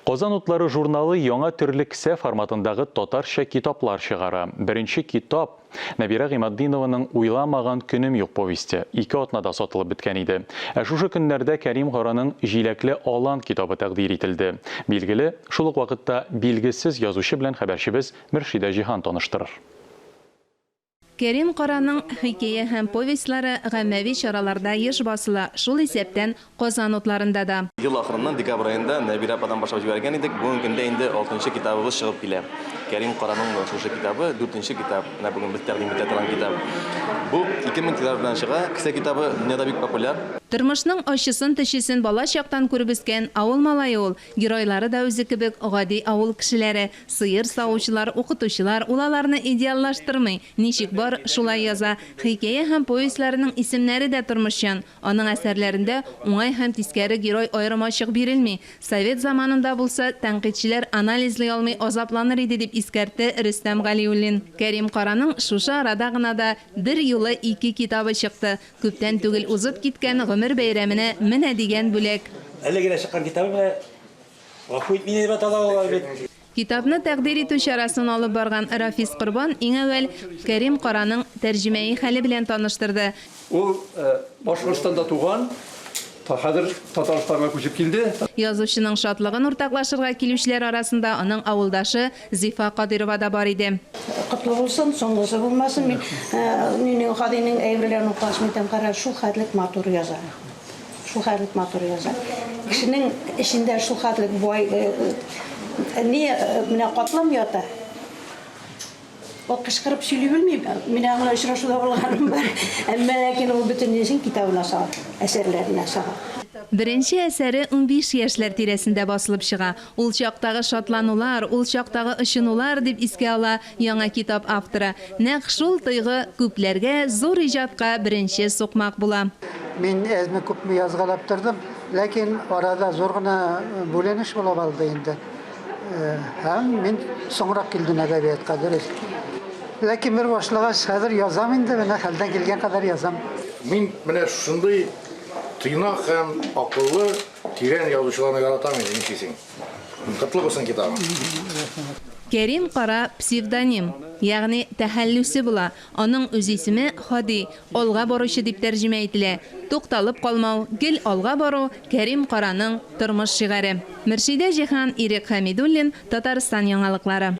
Казан утлары журналы яңа төрле кесә форматындагы татарча китаплар чыгара. Беренче китап, Нәбирә Гыйматдинованың Уйламаган көнем юк повесте, ике атнада сатылып беткән иде. Ә шушы көннәрдә Кәрим Караның Җиләкле алан китабы тәкъдир ителде. Билгеле, шул ук вакытта билгесез язучы белән хәбәрчебез Мөршидә Җиһан таныштырыр. Кәрим Караның хикәя һәм повестьлары гаммәви чараларда еш басыла, шул исәптән Казан утларында да. Ел ахырыннан, декабрь аенда Нәбирә ападан башлап җибәргән идек. Бүгенге көндә инде алтынчы китабыбыз чыгып килә. Кәрим Караның шушы китабы, дүртенче китап, менә бүген без тәкъдим итә торган китап. Бу 2000 тираж белән чыга. Кесә китабы дөньяда бик популяр. Тормышның ачысын-төчесен бала чактан күреп үскән авыл малае ул. Геройлары да үзе кебек гади авыл кешеләре. Сыер савучылар, укытучылар, ул аларны идеаллаштырмый, ничек бар, шулай яза. Хикәя һәм повестьларының исемнәре дә тормышчан. Аның әсәрләрендә уңай һәм тискәре герой аерым-ачык бирелми. Совет заманында булса, тәнкыйтьчеләр анализлый алмый азапланыр иде, дип искәртте Рөстәм Галиуллин. Кәрим Караның шушы арада гына да берьюлы ике китабы чыкты. Күптән түгел узып киткән гомер бәйрәменә менә дигән бүләк. Әле генә чыккан китабы менә Гафу ит мине дип атала алар бит. Китапны тәкъдир итү чарасын алып барган Рафис Корбан иң әүвәл Кәрим Караның тәрҗемәи хәле белән таныштырды. Ул Башкортстанда туган, хәзер Татарстанга күчеп килде. Язучының шатлыгын уртаклашырга килүчеләр арасында аның авылдашы Зифа Кадыйрова да бар иде. Котлы булсын, соңгысы булмасын. Мин Нинең Һадиның әйберләрен укыгач, мин әйтәм, кара, шул хәтлек матур яза. Шул хәтлек матур яза. Кешенең эчендә шул хәтлек бай ни менә катлам ята. Ул кычкырып сөйли белми. Мин аңа очрашуда булганым бар. Әмма ләкин ул бөтен несен китабына сала, әсәрләренә сала. Беренче әсәре 15 яшьләр тирәсендә басылып чыга. Ул чактагы шатланулар, ул чактагы очынулар, дип искә ала яңа китап авторы. Нәкъ шул тойгы күпләргә зур иҗатка беренче сукмак була. Мин әзме-күпме язгалап тордым, ләкин арада зур гына бүленеш булып алды инде. Һәм мин соңрак килдем әдәбиятка, дөрес. Ләкин бер башлагач, хәзер язам инде, менә хәлдән килгән кадәр язам. Мин менә шушындый тыйнак һәм акыллы, тирән язучыларны яратам инде, нишлисең. Котлы булсын китабың. Кәрим Кара псевдоним, ягъни тәхәллүсе була. Аның үз исеме Һади, алга баручы дип тәрҗемә ителә. Тукталып калмау, гел алга бару, Кәрим Караның тормыш шигаре. Мөршидә Җиһан, Ирек Хәмидуллин, Татарстан яңалыклары.